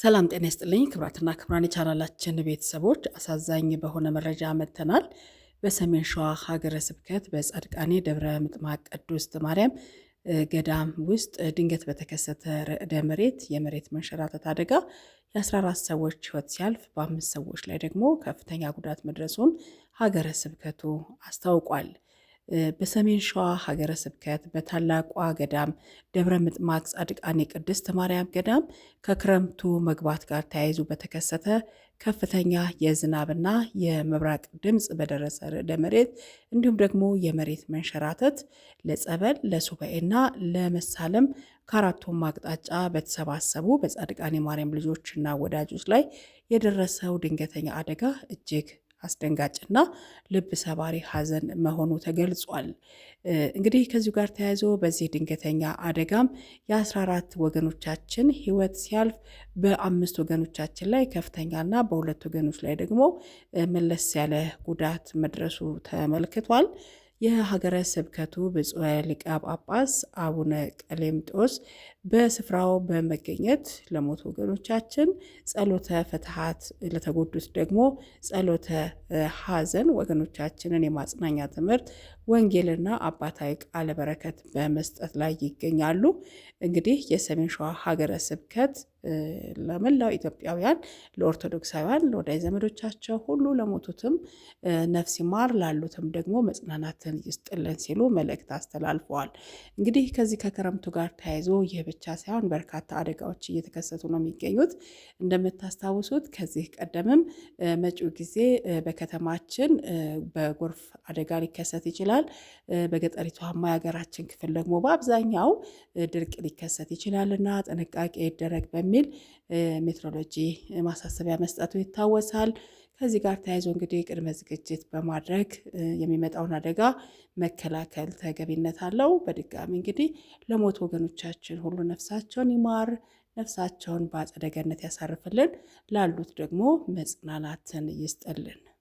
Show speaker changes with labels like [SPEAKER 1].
[SPEAKER 1] ሰላም ጤና ይስጥልኝ ክቡራትና ክቡራን የቻናላችን ቤተሰቦች፣ አሳዛኝ በሆነ መረጃ መጥተናል። በሰሜን ሸዋ ሀገረ ስብከት በጻድቃኔ ደብረ ምጥማቅ ቅድስት ማርያም ገዳም ውስጥ ድንገት በተከሰተ ርዕደ መሬት የመሬት መንሸራተት አደጋ የ14 ሰዎች ሕይወት ሲያልፍ በ5 ሰዎች ላይ ደግሞ ከፍተኛ ጉዳት መድረሱን ሀገረ ስብከቱ አስታውቋል። በሰሜን ሸዋ ሀገረ ስብከት በታላቋ ገዳም ደብረ ምጥማቅ ጻድቃኔ ቅድስት ማርያም ገዳም ከክረምቱ መግባት ጋር ተያይዞ በተከሰተ ከፍተኛ የዝናብና የመብራቅ ድምፅ በደረሰ ርዕደ መሬት እንዲሁም ደግሞ የመሬት መንሸራተት ለጸበል፣ ለሱባኤና ለመሳለም ከአራቱም አቅጣጫ በተሰባሰቡ በጻድቃኔ ማርያም ልጆችና ወዳጆች ላይ የደረሰው ድንገተኛ አደጋ እጅግ አስደንጋጭና ልብ ሰባሪ ሐዘን መሆኑ ተገልጿል። እንግዲህ ከዚሁ ጋር ተያይዞ በዚህ ድንገተኛ አደጋም የ14 ወገኖቻችን ሕይወት ሲያልፍ በ5 ወገኖቻችን ላይ ከፍተኛና በ2 ወገኖች ላይ ደግሞ መለስ ያለ ጉዳት መድረሱ ተመልክቷል። የሀገረ ስብከቱ ብፁዕ ሊቀ ጳጳስ አቡነ ቀሌምንጦስ በስፍራው በመገኘት ለሞቱ ወገኖቻችን ጸሎተ ፍትሐት፣ ለተጎዱት ደግሞ ጸሎተ ሐዘን ወገኖቻችንን የማጽናኛ ትምህርት ወንጌልና አባታዊ ቃለ በረከት በመስጠት ላይ ይገኛሉ። እንግዲህ የሰሜን ሸዋ ሀገረ ስብከት ለመላው ኢትዮጵያውያን፣ ለኦርቶዶክሳውያን፣ ለወዳጅ ዘመዶቻቸው ሁሉ ለሞቱትም ነፍስ ይማር ላሉትም ደግሞ መጽናናትን ይስጥልን ሲሉ መልእክት አስተላልፈዋል። እንግዲህ ከዚህ ከክረምቱ ጋር ተያይዞ ይህ ብቻ ሳይሆን በርካታ አደጋዎች እየተከሰቱ ነው የሚገኙት። እንደምታስታውሱት ከዚህ ቀደምም መጪው ጊዜ በከተማችን በጎርፍ አደጋ ሊከሰት ይችላል። በገጠሪቷማ የሀገራችን ክፍል ደግሞ በአብዛኛው ድርቅ ሊከሰት ይችላል እና ጥንቃቄ ይደረግ በሚል ሜትሮሎጂ ማሳሰቢያ መስጠቱ ይታወሳል። ከዚህ ጋር ተያይዞ እንግዲህ ቅድመ ዝግጅት በማድረግ የሚመጣውን አደጋ መከላከል ተገቢነት አለው። በድጋሚ እንግዲህ ለሞቱ ወገኖቻችን ሁሉ ነፍሳቸውን ይማር፣ ነፍሳቸውን በአጸደ ገነት ያሳርፍልን፣ ላሉት ደግሞ መጽናናትን ይስጥልን።